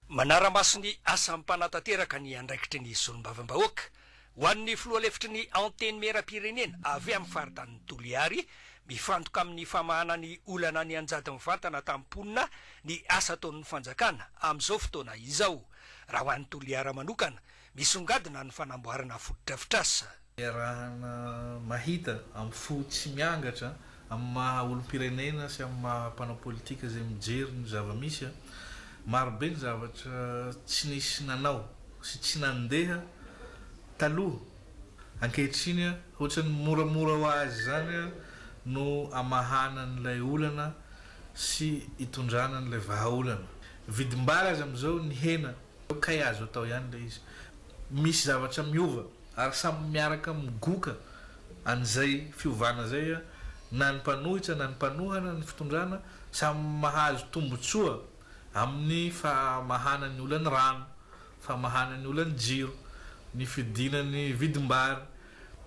Manara-maso ny asa mpanatanteraka ny andraikitry ny solombavambahoaka ho an'ny filoha lefitry ny Antenimierampirenena avy amin'ny faritanin'i Toliary, mifantoka amin'ny famahana ny olana nianjady mivantana tamin'ny mponina ny asa ataon'ny fanjakana amin'izao fotoana izao. Raha ho an'i Toliara manokana, misongadina ny fanamboarana fotodrafitrasa. Iarahana mahita amin'ny fo tsy miangatra, amin'ny maha olom-pirenena sy amin'ny maha mpanao politika izay mijery ny zava-misy, maro be ny zavatra tsy nisy nanao sy tsy nandeha taloha. Ankehitriny, ohatran'ny moramora ho azy izany no amahana an'ilay olana sy itondrana an'ilay vahaolana. Vidim-bary aza amin'izao nihena. Kay azo atao ihany ilay izy. Misy zavatra miova ary samy miaraka migoka an'izay fiovana izay na ny mpanohitra na ny mpanohana ny fitondrana, samy mahazo tombotsoa amin'ny famahana ny olan'ny rano, famahana ny olan'ny jiro, ny fidinan'ny vidim-bary,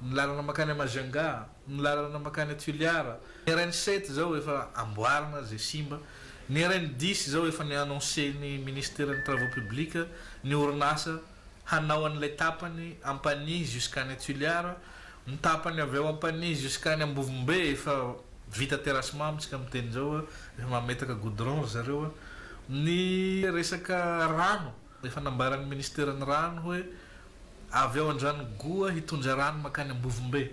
ny lalana mankany Majunga, ny lalana mankany Toliara, ny RN sept izao efa amboarina izay simba, ny RN dix izao efa ni-annoncer ny ministeran'ny travaux publics ny orinasa hanao an'ilay tapany Ampanihy jusqu'any Toliara, ny tapany avy ao Ampanihy jusqu'any Ambovombe efa vita terrassement amintsika miteny izao, efa mametaka goudron ry zareo, ny resaka rano efa nambaran'ny ministeran'ny rano hoe Avy ao Andranogoa hitondra rano mankany Ambovombe.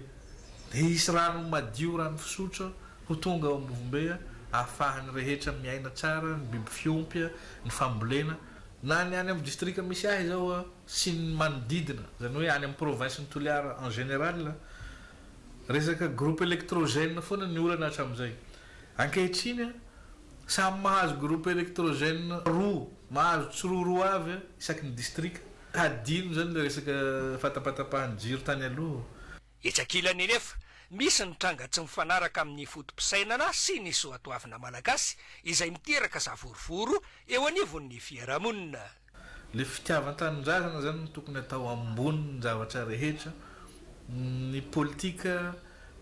Dia hisy rano madio, rano fisotro, ho tonga ao Ambovombe ahafahan'ny rehetra miaina tsara, ny biby fiompy, ny fambolena. Na ny any amin'ny distrika misy ahy izao sy ny manodidina, izany hoe any amin'ny province-n'i Toliara en général, resaka groupe électrogène foana ny olana hatramin'izay. Ankehitriny, samy mahazo groupe électrogène roa, mahazo tsiroaroa avy isaky ny distrika. Hadino zany le resaka fahatapatapahan'ny jiro tany aloha. Etsy ankilany anefa, misy ny tranga tsy mifanaraka amin'ny foto-pisainana sy ny soatoavina malagasy izay miteraka savorovoro eo anivon'ny fiarahamonina. Le fitiavan-tanindrazana zany no tokony atao ambonin'ny zavatra rehetra, ny politika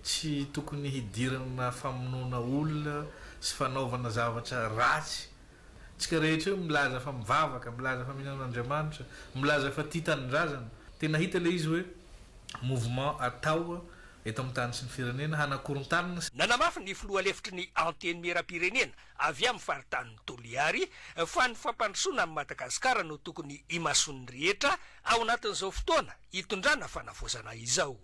tsy tokony hidirana famonoana olona sy fanaovana zavatra ratsy, tsika rehetra io milaza fa mivavaka, milaza fa mino an'Andriamanitra, milaza fa tia tanindrazana, tena hita le izy hoe mouvement atao eto amin'ny tany sy ny firenena hanakorontanana sy Nanamafy ny filoha lefitry ny Antenimierampirenena avy amin'ny faritanin'i Toliary fa ny fampandrosoana an'i Madagasikara no tokony himasoan'ny rehetra ao anatin'izao fotoana hitondrana fanavaozana izao.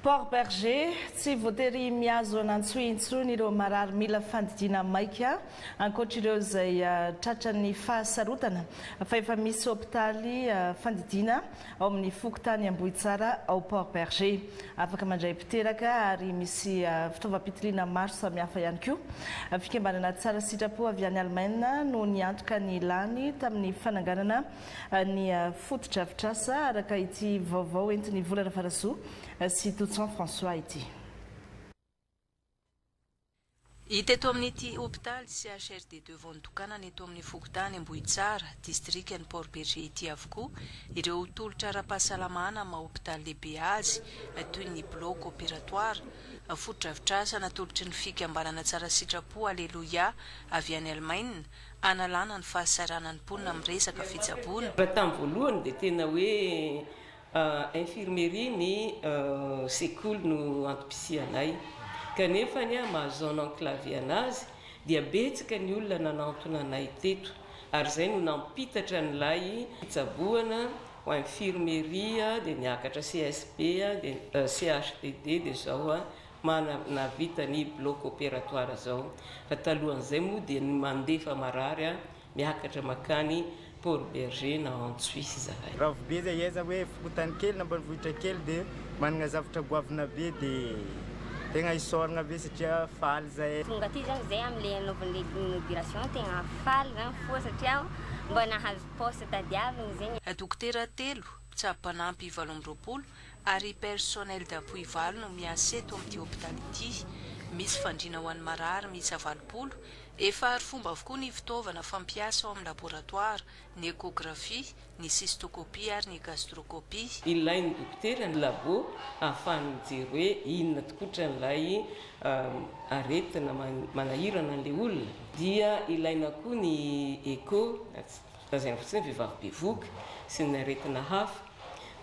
Port Bergé, Tsy voatery mihazo an'Antsohihy intsony ireo marary mila fandidiana maika ankoatr'ireo izay tratran'ny fahasarotana fa efa misy hopitaly fandidiana ao amin'ny fokontany Ambohitsara ao Port Bergé. Afaka mandray mpiteraka ary misy fitaovam-pitiliana maro samihafa ihany koa. Fikambanana tsara sitrapo avy any Alemaina no niantoka ny lany tamin'ny fananganana ny fotodrafitrasa, araka ity vaovao entin'i Vola Rafarasoa sy Toutson François ity. Hita eto amin'ity hopitaly CHRD deux vao notokanana eto amin'ny fokontany Ambohitsara, distrikan'i Port Bergé ity avokoa ireo tolotra ara-pahasalamana maha hopitaly lehibe azy toy ny bloc opératoire, fotodrafitrasa natolotry ny fikambanana tsara sitrapo Aleloia avy any Alemaina, hanalana ny fahasahiranan'ny mponina amin'ny resaka fitsaboana. Raha tamin'ny voalohany dia tena hoe infirmerie ny sekoly no antom-pisianay. Kanefa ny maha zone enclavée anazy dia betsaka ny olona nanantona anay teto ary izay no nampitatra an'ilay fitsaboana ho infirmerie dia niakatra CSB dia CHDD dia izao Mana nahavita ny bloc opératoire zao fa talohan'izay moa dia ny mandefa marary a miakatra makany Port Bergé na Antsohihy izahay. Bravo be zay aiza hoe fokontany kely na ambanivohitra kely de managna zavatra goavana be de tegna isaoragna be satria faly zahay. Tonga aty zany zay amle anaovana le inauguration tegna faly zany fo satria mba nahazo poste tadiaviny zegny. Dokotera telo, mpitsabo mpanampy 28 ary personnel d'appui valo no miasa eto amin'ity hopitaly ity. Misy fandriana ho an'ny marary miisa 80. Efa arifomba avokoa ny fitaovana fampiasa ao amin'ny laboratoara, ny échographie, ny cystocopie ary ny gastrocopie. Ilain'ny dokotera ny labo ahafahany mijery hoe inona tokotra ilay aretina manahirana an'ilay olona. Dia ilaina koa ny écho, lazaina fotsiny hoe vehivavy bevohoka sy ny aretina hafa.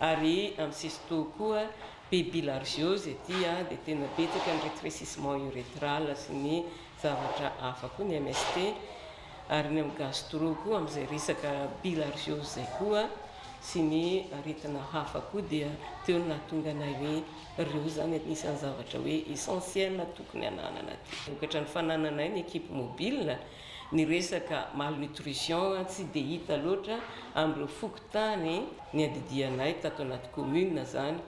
Ary amin'ny cysto koa be bilharziose aty a, dia tena betsaka ny rétrécissement uréthral sy ny zavatra hafa koa, ny MST, ary ny amin'ny gastro koa amin'izay resaka bilharziose izay koa sy ny aretina hafa koa dia teo no nahatonga anay hoe ireo izany anisan'ny zavatra hoe essentiel tokony hananana aty. Vokatra ny fanananay ny équipe mobile, ny resaka malnutrition tsy dia hita loatra amin'ireo fokontany niadidianay tato anaty commune zany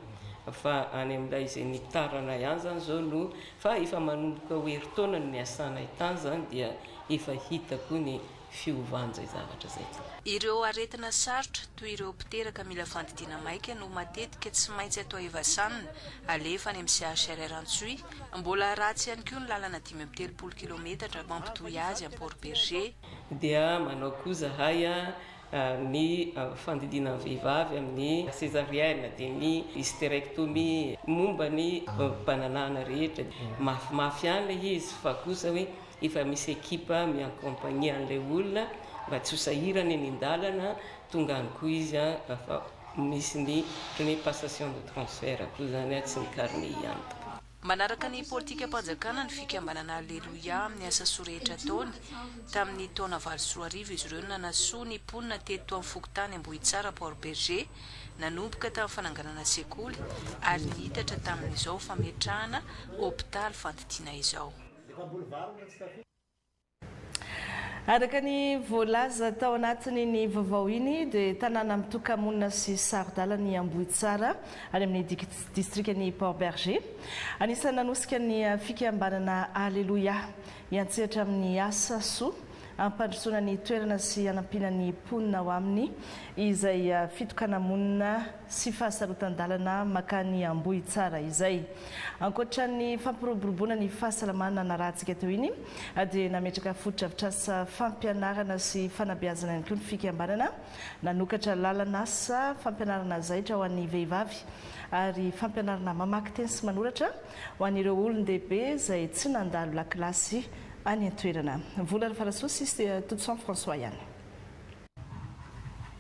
fa any amin'ilay izay nitaranay any zany zao no fa efa manomboka ho herintaona no niasanay tany zany dia efa hita koa ny fiovan'izay zavatra izay. Ireo aretina sarotra toy ireo mpiteraka mila fandidiana maika no matetika tsy maintsy atao evasanina, alefa any amin'ny CHRR Antsohihy. Mbola ratsy ihany koa ny lalana 35 kilometatra mampitohy azy amin'i Port Bergé. Dia manao koa zahay ny fandidiana ny vehivavy amin'ny césarienne, dia ny hystérectomie, momba ny bananana rehetra. Mafimafy ihany ilay izy fa kosa hoe efa misy ekipa mi-accompagner an'ilay olona mba tsy ho sahirana eny an-dalana, tonga any koa izy fa misy ny ohatran'ny hoe passation de transfert koa izany tsy ny carnet ihany. Manaraka ny politikam-panjakana ny fikambanana Aleloia amin'ny asa soa rehetra ataony. Tamin'ny taona 2008 izy ireo no nanasoa ny mponina teto amin'ny fokontany Ambohitsara Port Bergé, nanomboka tamin'ny fananganana sekoly ary nihitatra tamin'izao fametrahana hopitaly fandidiana izao. Araka ny voalaza tao anatin'iny vaovao iny dia tanàna mitoka-monina sy saro-dalana i Ambohitsara any amin'ny distrikan'i Port Bergé. Anisan'ny nanosika ny fikambanana Aleloia hiantsehatra amin'ny asa soa. hampandrosoana ny toerana sy hanampiana ny mponina ao aminy izay fitokana-monina sy fahasarotan-dalana makany Ambohitsara izay. Ankoatra ny fampiroboroboana ny fahasalamana narahantsika teo iny dia nametraka fotodrafitrasa fampianarana sy fanabeazana ihany koa ny fikambanana, nanokatra lalan'asa fampianarana zaitra ho an'ny vehivavy ary fampianarana mamaky teny sy manoratra ho an'ireo olon-dehibe izay tsy nandalo lakilasy any an-toerana. Vola Rafarasoa sy Todison François ihany.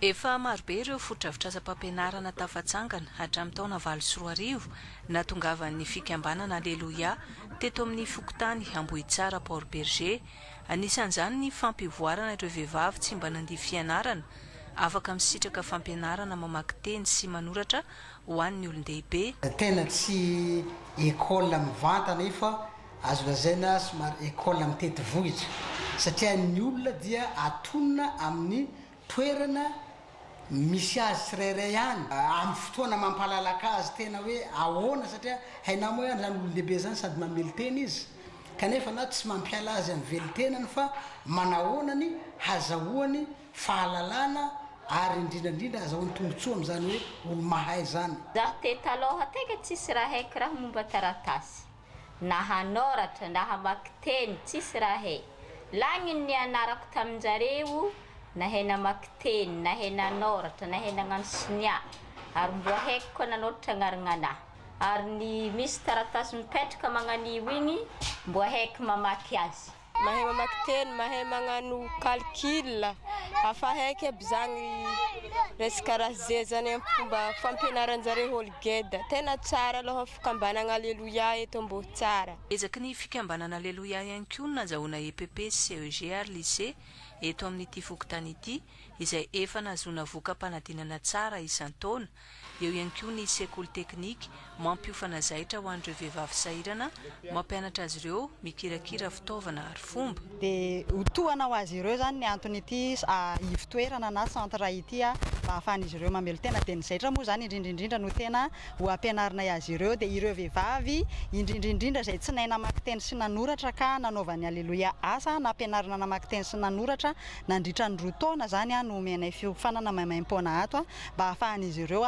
Efa marobe ireo fotodrafitrasam-pampianarana tafatsangana hatramin'ny taona 2008 nahatongavan'ny fikambanana Aleloia teto amin'ny fokontany Ambohitsara Port Bergé. Anisan'izany ny fampivoarana ireo vehivavy tsy mba nandia fianarana, afaka misitraka fampianarana mamaky teny sy manoratra ho an'ny olon-dehibe. Tena tsy école mivantana io fa azo lazaina somary école mitety vohitra satria ny olona dia atonina amin'ny toerana misy azy tsirairay ihany, amin'ny fotoana mampalalaka azy tena hoe ahoana satria hainao moa ihany izany olon-dehibe izany sady mamelon-tena izy kanefa na tsy mampiala azy amin'ny velon-tenany fa manahoana ny hazahoany fahalalana ary indrindra indrindra azahoany tombotsoa amin'izany hoe olo-mahay izany. Zaho te taloha teka tsisy raha haiko raha momba taratasy na hanoratra na hamaky teny tsisy raha hay. Lagny ny nianarako taminjareo nahay namaky teny nahay nanoratra nahay nagnano sonia ary mboa haiko koa nanoratra agnaragnanahy ary ny misy taratasy mipetraka magnanio igny mboa haiko mamaky azy. Mahay mamaky teny, mahay magnano calcul, afa haiko aby zagny resaka raha ze zany am fomba fampianaranjareo olo geda, tena tsara aloha fikambanagna Aleloia eto Ambohitsara. Ezaky ny fikambanana Aleloia ihany koa ny nazahoana EPP sy CEG ary Lycée eto amin'ity fokontany ity izay efa nahazoana voka-panadinana tsara isan-taona. Eo ihany koa ny sekoly teknika mampiofana zaitra ho an'ireo vehivavy sahirana, mampianatra azy ireo mikirakira fitaovana ary fomba. Dia ho tohana ho azy ireo izany ny anton'ity ivotoerana na centre ity mba hahafahan'izy ireo mamelon-tena. Dia ny zaitra moa izany indrindra indrindra no tena ho ampianarinay azy ireo. Dia ireo vehivavy indrindra indrindra izay tsy nahay namaky teny sy nanoratra ka nanaovan'ny Aleloia asa nampianarina namaky teny sy nanoratra nandritra ny roa taona izany no omenay fiofanana maimaimpoana ato mba hahafahan'izy ireo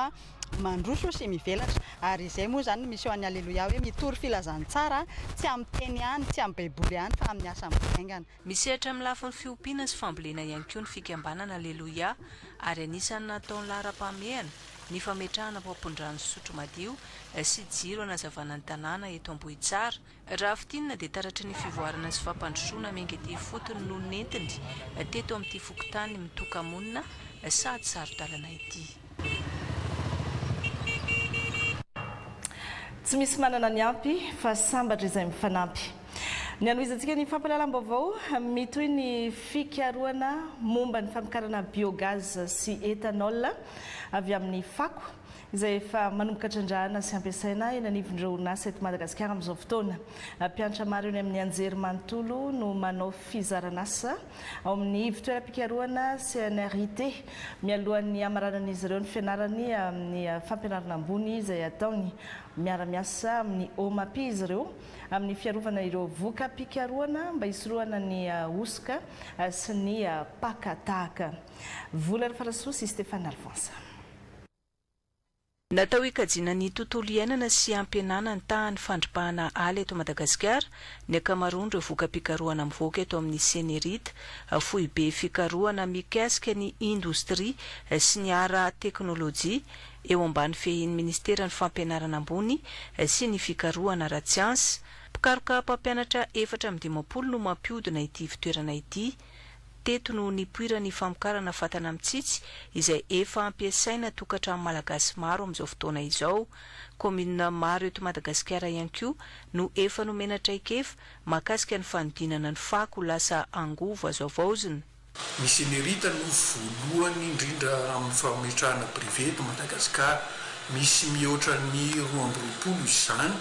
mandroso sy mivelatra. Ary izay moa izany ny mission an'ny Aleloia hoe mitory filazantsara tsy amin'ny teny ihany, tsy amin'ny baiboly ihany fa amin'ny asa mivaingana. Misehatra amin'ny lafiny fiompiana sy fambolena ihany koa ny fikambanana Aleloia ary anisan'ny nataony laharam-pahamehana ny fametrahana paompin-drano fisotro madio sy jiro hanazavana ny tanàna eto Ambohitsara. Raha fintinina dia taratry ny fivoarana sy fampandrosoana miainga ety ifotony no nentiny teto amin'ity fokontany mitoka-monina sady saro-dalana ity. Tsy misy manana ny ampy fa sambatra izay mifanampy. Ny hanohizantsika ny fampahalalam-baovao, mitohy ny fikarohana momba ny famokarana biogaz sy ethanol avy amin'ny fako. izay efa manomboka trandrahana sy ampiasaina eny anivon'ireo orinasa eto Madagasikara amin'izao fotoana. Mpianatra maro eny amin'ny anjery manontolo no manao fizaran'asa ao amin'ny ivon-toeram-pikarohana CNRIT mialohan'ny hamaranan'izy ireo ny fianarany amin'ny fampianarana ambony izay ataony. Miara-miasa amin'ny OMAPI izy ireo amin'ny fiarovana ireo voka-pikarohana mba hisorohana ny hosoka sy ny mpaka tahaka. Vola Rafarasoa sy Stéphane Alphonse. Natao hikajiana ny tontolo iainana sy hampihenana ny tahan'ny fandripahana ala eto Madagasikara ny ankamaroan'ireo voka-pikarohana mivoaka eto amin'ny Cenerit, foibe fikarohana mikasika ny indostria sy ny ara-teknolojia eo ambany fehin'ny Ministeran'ny Fampianarana ambony sy ny fikarohana ara-tsiansa. Mpikaroka mpampianatra 54 no mampihodina ity ivontoerana ity. Teto no nipoiran'ny famokarana fatana mitsitsy izay efa ampiasaina tokantrano malagasy maro amin'izao fotoana izao. Kaominina maro eto Madagasikara ihany koa no efa nomena traikefa mahakasika ny fanodinana ny fako ho lasa angovo azo havaozina. Ny Cenerita no voalohany indrindra amin'ny fametrahana brevet eto Madagasikara. Misy mihoatra ny 22 izany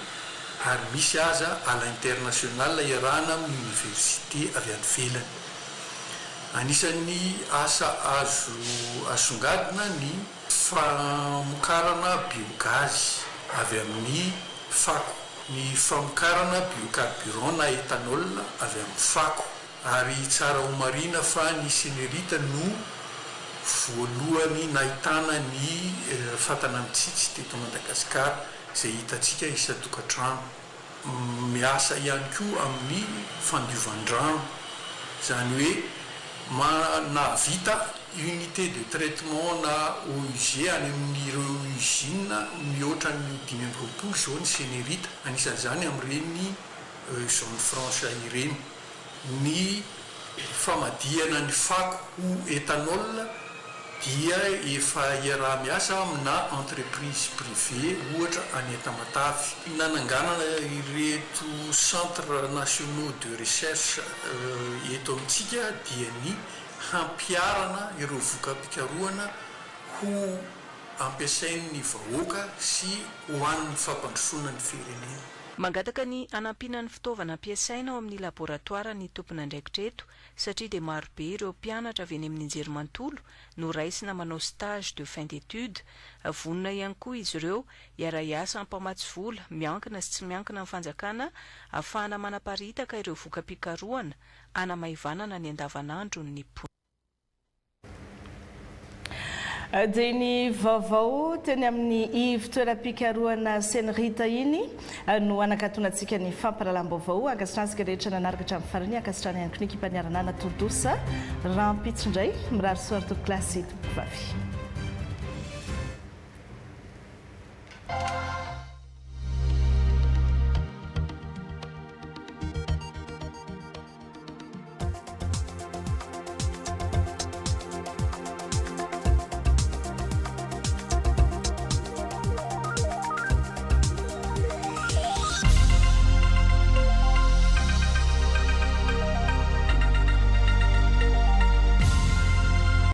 ary misy aza à l'international iarahana amin'ny université avy any ivelany. Anisan'ny asa azo asongadina ny famokarana biogaz avy amin'ny fako, ny famokarana biocarburant na ethanol avy amin'ny fako. Ary tsara homarihina fa ny Cenerita no voalohany nahitana ny fatana mitsitsy teto Madagasikara, izay hitantsika isan-tokantrano. Miasa ihany koa amin'ny fandiovan-drano, izany hoe nahavita unité de traitement na eaux usées any amin'ireo usines mihoatra ny 25 izao ny Cenerita, anisan'izany amin'ireny zone franche ireny. Ny famadihana ny fako ho éthanol dia efa iaraha-miasa amina entreprise privée ohatra any Tamatave. Nananganana ireto centres nationaux de recherche eto amintsika dia ny hampiharana ireo voka-pikarohana ho ampiasain'ny vahoaka sy ho an'ny fampandrosoana ny firenena. Mangataka ny hanampiana ny fitaovana ampiasaina ao amin'ny laboratoara ny tompon'andraikitra eto satria dia marobe ireo mpianatra avy eny amin'ny anjerimanontolo no raisina manao stage de fin d'études. Vonona ihany koa izy ireo hiara-hiasa hampamatsy vola, miankina sy tsy miankina amin'ny fanjakana, ahafahana manaparitaka ireo voka-pikarohana hanamaivanana ny andavanandron'ny mponina. Dia ny vaovao teny amin'ny ivo-toeram-pikarohana Senrita iny no hanakatonantsika ny fampahalalam-baovao. Ankasitrahantsika rehetra nanaraka hatramin'ny farany. Ankasitrahana ihany koa ny ekipa niara-nanatontosa rahampitso indray. Mirary soa ry tompokolahy sy tompokovavy.